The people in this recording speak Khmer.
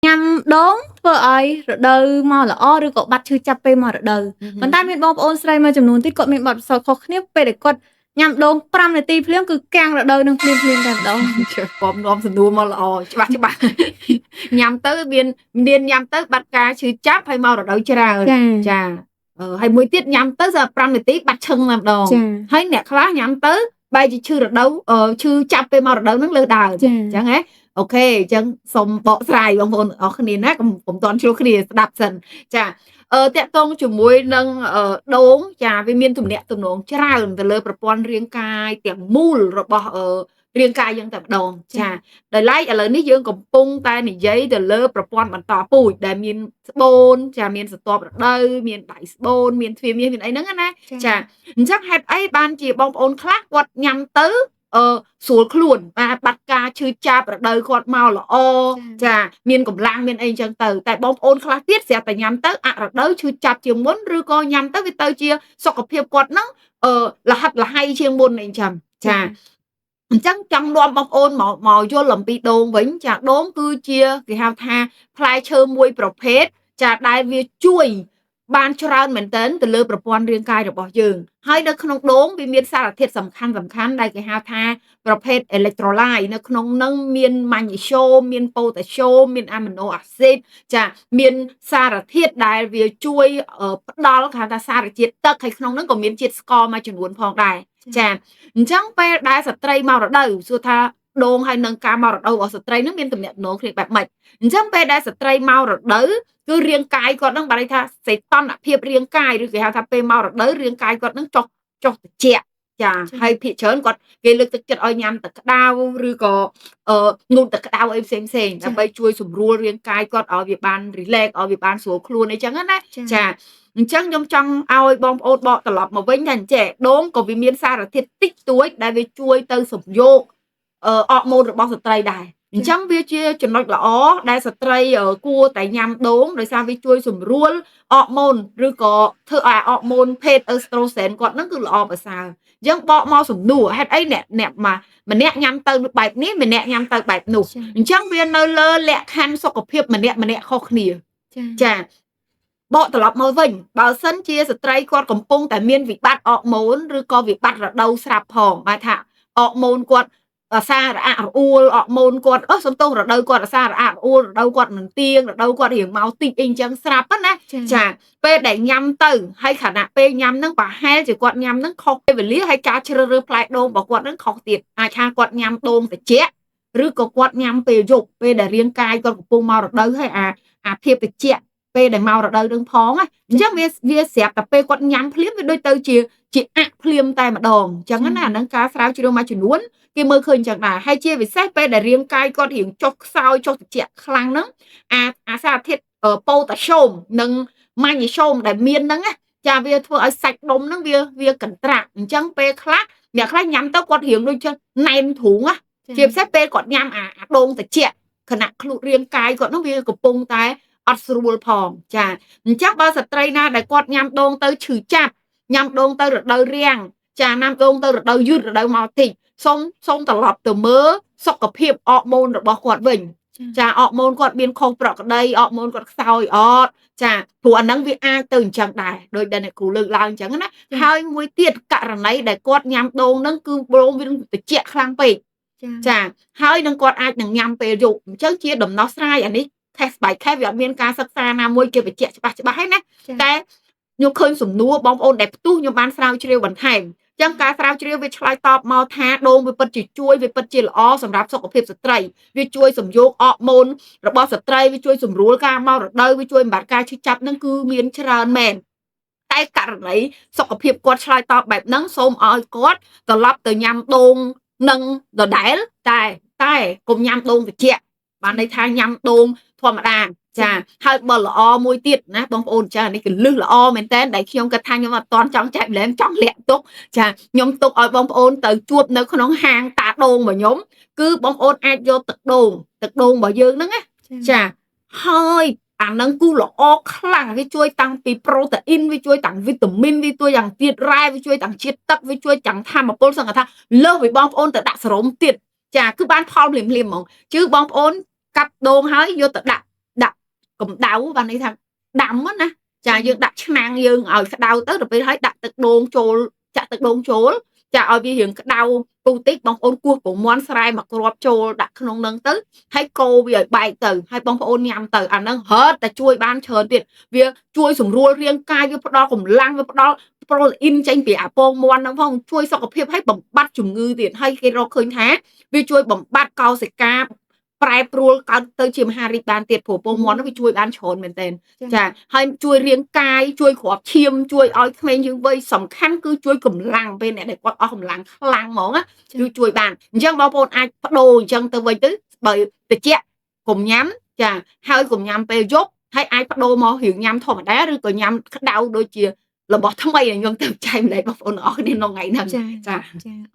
ញ៉ាំដូងធ្វើឲ្យរដូវមកល្អឬក៏បាត់ឈឺចាប់ពេលមករដូវប៉ុន្តែមានបងប្អូនស្រីមួយចំនួនទៀតគាត់មានបទពិសោធន៍ខុសគ្នាពេលដែលគាត់ញ៉ាំដូង5នាទីភ្លាមគឺកាំងរដូវនឹងភ្លាមភ្លាមតែម្ដង ពំនាំសំណួរមកល្អច្បាស់ច្បាស់ញ៉ាំទៅមានមានញ៉ាំទៅបាត់ការឈឺចាប់ហើយមករដូវច្រើនចាហើយមួយទៀតញ៉ាំទៅស្រាប់5នាទីបាត់ឈឹងតែម្ដងហើយអ្នកខ្លះញ៉ាំទៅបែរជាឈឺរដូវឈឺចាប់ពេលមករដូវហ្នឹងលើដើមអញ្ចឹងហ៎អូខេអញ្ចឹងសូមបកស្រាយបងប្អូនអរគ្នាណាកុំកុំតន់ឆ្លោះគ្នាស្ដាប់សិនចាអឺតាក់ទងជាមួយនឹងដូងចាវាមានទំនាក់ទំនងច្រើនទៅលើប្រព័ន្ធរាងកាយទាំងមូលរបស់រាងកាយយើងតែម្ដងចាដោយឡែកឥឡូវនេះយើងកំពុងតែនិយាយទៅលើប្រព័ន្ធបន្តពូជដែលមានស្បូនចាមានស្រទាប់រដូវមានដៃស្បូនមានទ្វារមាសមានអីហ្នឹងណាចាអញ្ចឹងហេតុអីបានជាបងប្អូនខ្លះគាត់ញ៉ាំទៅអឺស្រួលខ្លួនបាទបាត់ការឈឺចាប់រដូវគាត់មកល្អចាមានកម្លាំងមានអីអញ្ចឹងទៅតែបងប្អូនខ្លះទៀតស្រាប់តែញ៉ាំទៅអរដូវឈឺចាប់ជាងមុនឬក៏ញ៉ាំទៅវាទៅជាសុខភាពគាត់ហ្នឹងអឺលហិតលហៃជាងមុនអីចឹងចាអញ្ចឹងចង់នាំបងប្អូនមកមកយល់អំពីដូងវិញចាដូងគឺជាគេហៅថាផ្លែឈើមួយប្រភេទចាដែលវាជួយបានច្រើនមែនទែនទៅលើប្រព័ន្ធរាងកាយរបស់យើងហើយនៅក្នុងដូងវាមានសារធាតុសំខាន់សំខាន់ដែលគេហៅថាប្រភេទអេឡិចត្រូឡាយនៅក្នុងនឹងមានម៉ាញ៉េស្យូមមានប៉ូតាស្យូមមានអាមីណូអាស៊ីតចាមានសារធាតុដែលវាជួយផ្ដល់គេហៅថាសារជាតិទឹកហើយក្នុងនឹងក៏មានជាតិស្ករមួយចំនួនផងដែរចាអញ្ចឹងពេលដែលស្ត្រីមករដូវសួរថាដូងហើយនឹងការមករដូវរបស់ស្ត្រីនឹងមានទំនាក់ទំនងគ្នាបែបម៉េចអញ្ចឹងពេលដែលស្ត្រីមករដូវគឺរាងកាយគាត់នឹងបានន័យថាសីតុណ្ហភាពរាងកាយឬគេហៅថាពេលមករដូវរាងកាយគាត់នឹងចុះចុះត្រជាក់ចាហើយភាគច្រើនគាត់គេលើកទឹកចិត្តឲ្យញ៉ាំទឹកក្តៅឬក៏ងូតទឹកក្តៅអីផ្សេងផ្សេងដើម្បីជួយសម្រួលរាងកាយគាត់ឲ្យវាបាន relax ឲ្យវាបានស្រួលខ្លួនអីចឹងណាចាអញ្ចឹងខ្ញុំចង់ឲ្យបងប្អូនបកត្រឡប់មកវិញថាអញ្ចេះដូងក៏វាមានសារធាតុតិចតួចដែលវាជួយទៅសំយោគអរម៉ូនរបស់ស្ត្រីដែរអញ្ចឹងវាជាចំណុចល្អដែលស្ត្រីគួរតែញ៉ាំដូងដោយសារវាជួយសម្រួលអរម៉ូនឬក៏ធ្វើឲ្យអរម៉ូនភេទអេស្ត្រូសែនគាត់នឹងគឺល្អប្រសើរអញ្ចឹងបកមកសំណួរហេតុអីអ្នកអ្នកមកម្នាក់ញ៉ាំទៅបែបនេះម្នាក់ញ៉ាំទៅបែបនោះអញ្ចឹងវានៅលើលក្ខខណ្ឌសុខភាពម្នាក់ម្នាក់ខុសគ្នាចាបកត្រឡប់មកវិញបើសិនជាស្ត្រីគាត់កំពុងតែមានវិបត្តិអរម៉ូនឬក៏វិបត្តិរដូវស្រាប់ផងបែរថាអរម៉ូនគាត់អាសាររអាក់រអួលអរម៉ូនគាត់អឺសំទោសរដូវគាត់អាសាររអាក់រអួលរដូវគាត់នឹងទៀងរដូវគាត់រៀងមកតិចអីអញ្ចឹងស្រាប់ណាចាពេលដែលញ៉ាំទៅហើយខណៈពេលញ៉ាំហ្នឹងប្រហែលជាគាត់ញ៉ាំហ្នឹងខុសពេលវេលាហើយការជ្រើសរើសផ្លែដូងរបស់គាត់ហ្នឹងខុសទៀតអាចថាគាត់ញ៉ាំដូងត្រជាក់ឬក៏គាត់ញ៉ាំពេលយប់ពេលដែលរាងកាយគាត់កំពុងមករដូវហើយអាអាភាពត្រជាក់ពេលដែលមករដូវនឹងផងណាអញ្ចឹងវាវាស្រាប់តែពេលគាត់ញ៉ាំភ្លាមវាដូចទៅជាជាអាក់ភ្លាមតែម្ដងអញ្ចឹងណាអានឹងការស្រាវជ្រាវមួយចំនួនគេមើលឃើញអញ្ចឹងដែរហើយជាពិសេសពេលដែលរាងកាយគាត់រៀងចុះខ្សោយចុះត្រជាក់ខ្លាំងហ្នឹងអាអាសារធាតុប៉ូតាស្យូមនិងម៉ាញ៉េស្យូមដែលមានហ្នឹងណាចាវាធ្វើឲ្យសាច់ដុំហ្នឹងវាវាកន្ត្រាក់អញ្ចឹងពេលខ្លះអ្នកខ្លះញ៉ាំទៅគាត់រៀងដូចណែនទ្រូងណាជាពិសេសពេលគាត់ញ៉ាំអាដូងត្រជាក់ខណៈខ្លួនរាងកាយគាត់ហ្នឹងវាកំពុងតែអត់ស្រួលផងចាអញ្ចឹងបើស្ត្រីណាដែលគាត់ញ៉ាំដូងទៅឈឺចាប់ញ៉ាំដូងទៅរដូវរាំងចាញ៉ាំដូងទៅរដូវយឺតរដូវមកតិចសូមសូមត្រឡប់ទៅមើលសុខភាពអរម៉ូនរបស់គាត់វិញចាអរម៉ូនគាត់មានខុសប្រក្រតីអរម៉ូនគាត់ខ្សោយអត់ចាព្រោះអាហ្នឹងវាអាចទៅអញ្ចឹងដែរដោយដែលអ្នកគ្រូលើកឡើងអញ្ចឹងណាហើយមួយទៀតករណីដែលគាត់ញ៉ាំដូងហ្នឹងគឺដូងវាត្រជាក់ខ្លាំងពេកចាហើយនឹងគាត់អាចនឹងញ៉ាំពេលយប់អញ្ចឹងជាដំណោះស្រាយអានេះ case by case វាអត់មានការសិក្សាណាមួយគេបញ្ជាក់ច្បាស់ច្បាស់ហើយណាតែខ្ញុំឃើញសំណួរបងប្អូនដែលផ្ទុះខ្ញុំបានស្រាវជ្រាវបន្ថែមចឹងការស្រាវជ្រាវវាឆ្លើយតបមកថាដូងវាពិតជាជួយវាពិតជាល្អសម្រាប់សុខភាពស្ត្រីវាជួយសំយោគអរម៉ូនរបស់ស្ត្រីវាជួយសម្រួលការមករដូវវាជួយបំបត្តិការឈឺចាប់នឹងគឺមានច្រើនមែនតែករណីសុខភាពគាត់ឆ្លើយតបបែបហ្នឹងសូមឲ្យគាត់ត្រឡប់ទៅញ៉ាំដូងនឹងដដែលតែតែកុំញ៉ាំដូងត្រជាក់បានន័យថាញ៉ាំដូងធម្មតាចាហើយបើល្អមួយទៀតណាបងប្អូនចានេះកលឹះល្អមែនតើដែលខ្ញុំគិតថាខ្ញុំអត់តន់ចង់ចែកម្លែមចង់លាក់ទុកចាខ្ញុំទុកឲ្យបងប្អូនទៅជួបនៅក្នុងហាងតាដូងរបស់ខ្ញុំគឺបងប្អូនអាចយកទឹកដូងទឹកដូងរបស់យើងហ្នឹងណាចាហើយអានឹងគូល្អខ្លាំងវាជួយតាំងពីប្រូតេអ៊ីនវាជួយតាំងវីតាមីនវាជួយយ៉ាងជាតិរ៉ែវាជួយតាំងជាតិទឹកវាជួយទាំងធម្មពលសង្ឃថាលើសពីបងប្អូនទៅដាក់សេរ៉ូមទៀតចាគឺបានផលភ្លាមភ្លាមហ្មងជឿបងប្អូនកាត់ដូងហើយយកទៅដាក់ កម្ដៅបានន័យថាដាំណាចាយើងដាក់ឆ្នាំងយើងឲ្យក្តៅទៅដល់ពេលហើយដាក់ទឹកដូងចូលចាក់ទឹកដូងចូលចាឲ្យវារៀងក្តៅពុះតិចបងប្អូនគោះពងមាន់ស្រែមួយគ្រាប់ចូលដាក់ក្នុងនឹងទៅហើយកូរវាឲ្យបែកទៅហើយបងប្អូនញ៉ាំទៅអាហ្នឹងរត់តែជួយបានច្រើនទៀតវាជួយសម្រួលរាងកាយវាផ្ដល់កម្លាំងវាផ្ដល់ប្រូតេអ៊ីនចេញពីអាពងមាន់ហ្នឹងផងជួយសុខភាពឲ្យបំបត្តិជំងឺទៀតហើយគេរកឃើញថាវាជួយបំបត្តិកោសិកាប្រែប្រួលកើតទៅជាមហារីកបានទៀតព្រោះពងមាន់នោះវាជួយបានច្រើនមែនទែនចាហើយជួយរាងកាយជួយគ្រាប់ឈាមជួយឲ្យក្មេងយើងវ័យសំខាន់គឺជួយកម្លាំងពេលអ្នកដែលគាត់អស់កម្លាំងខ្លាំងហ្មងណាគឺជួយបានអញ្ចឹងបងប្អូនអាចបដូរអញ្ចឹងទៅវិញទៅបើតិចកុំញ៉ាំចាហើយកុំញ៉ាំពេលយប់ហើយអាចបដូរមករឿងញ៉ាំធម្មតាឬក៏ញ៉ាំក្តៅដូចជារបស់ថ្មីដែលខ្ញុំទៅចែកម្លែកបងប្អូនទាំងអស់គ្នាក្នុងថ្ងៃហ្នឹងចា ចា។